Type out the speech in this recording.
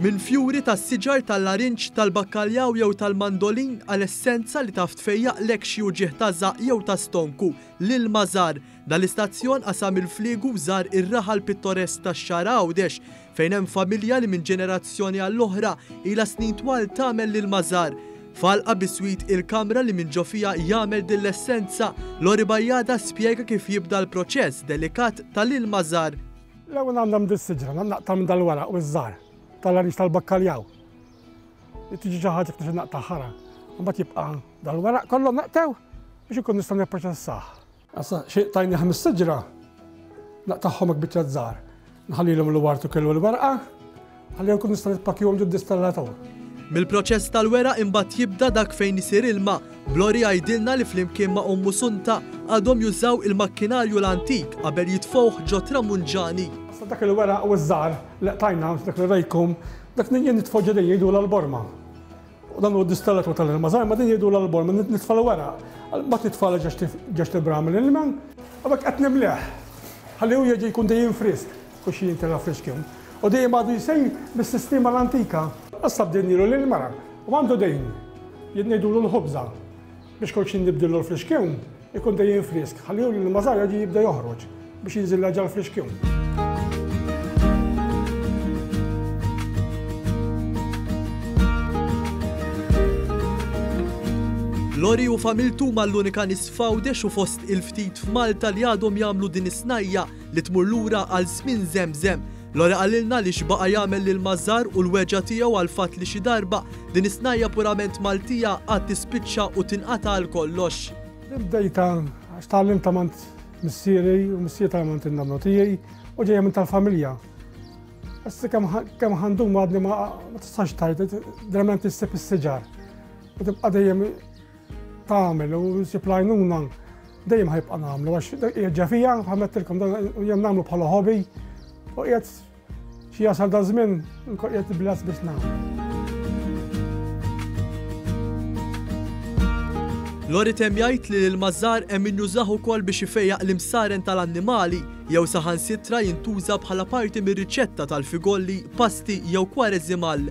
Minn fjuri tas-siġar tal-larinġ, tal-bakkaljaw jew tal-mandolin għal essenza li taf tfejjaqlek xi uġigħ ta' żaqq jew ta' stonku, l-ilma żgħar. Dan l-istazzjon qasam il-fliegu u żar ir-raħal pittoresk tax-Xagħra Għawdex fejn hemm familja li minn ġenerazzjoni għall-oħra ilha snin twal tagħmel l-ilma żgħar. F'għalqa biswit il-kamra li minn ġo fiha jagħmel din l-essenza, Lori Bajada spjega kif jibda l-proċess delikat tal-ilma żgħar. L-ewwel għandha minn dis-siġra, naqta' minn dal-weraq u ż-żgħar tal-għarix tal-bakkaljaw. Tiġi xi ħaġa kif naqta' ħara. Mbagħad jibqa' dal-weraq kollu naqtew biex ikun nista' nipproċessah. Issa xi tajnieh mis-siġra, naqtagħhom hekk biċċa żgħar. Nħallilhom l-wartu kellu l-werqa, ħalli nkun nista' nitpakjhom ġod distillatur. Mill-proċess tal-weraq imbagħad jibda dak fejn isir ilma, b'Lori jgħidilna li flimkien ma' ommu Sunta għadhom jużaw il-makkinarju l-antik qabel jitfgħuh ġo tramunġani. Issa dak il-weraq u ż-żgħar li qtajna, dak li rejtkom, dak jien nitfgħu ġo din jgħidulha l-borma. U dan hu d-distillatur tal-ilma żgħar, ma din jgħidulha l-borma, nitfa' l-weraq. Mbagħad nitfa' ġex tibra mill-ilma, u hekk qed nimleh. Ħalli hu jerġa' jkun dejjem frisk. U xi jintilef fl-iskjum. U dejjem għadu jsejr bis-sistema l-antika. Issa bdejnielu lill-mara. U għandu dejn. Jien ngħidulu l-ħobża. Biex kull xi nibdillu l-fliexkjun, ikun dejjem frisk, ħalli hu l-ilma żgħir jerġa' jibda joħroġ biex jinżel jerġa' l-fliexkjun. Lori u familtu huma l-unika nies f'Għawdex u fost il-ftit f'Malta li għadhom jagħmlu din is-snajja' li tmur lura għal żmien żemżem. Lore qalilna li x'baqa' jagħmel lil Mażar u l-weġgħa tiegħu għall-fatt li xi darba din is-snajja' purament Maltija għad tispiċċa u tinqata' għal kollox. Din bdejtha għax tgħallimtha m'għand missieri u missieri tgħallem m'għand in-nannu tiegħi u ġejja minn tal-familja. Issa kemm ħa ndum għadni ma tistax tgħid, verament issib is-siġar u tibqa' dejjem tagħmel u nsib l-għajnuna dejjem ħajbqa' nagħmlu għax qiegħed ġa fija, ħamettilkom dan jien nagħmlu bħala hobby u qiegħed xi jasal da żmien nkun qiegħed blas biex nagħmlu. Lori temm jgħid li l-mażar hemm min jużah ukoll biex ifejjaq l-imsaren tal-annimali jew saħansitra jintuża bħala parti mir-riċetta tal-figolli, pasti jew kwareżimal.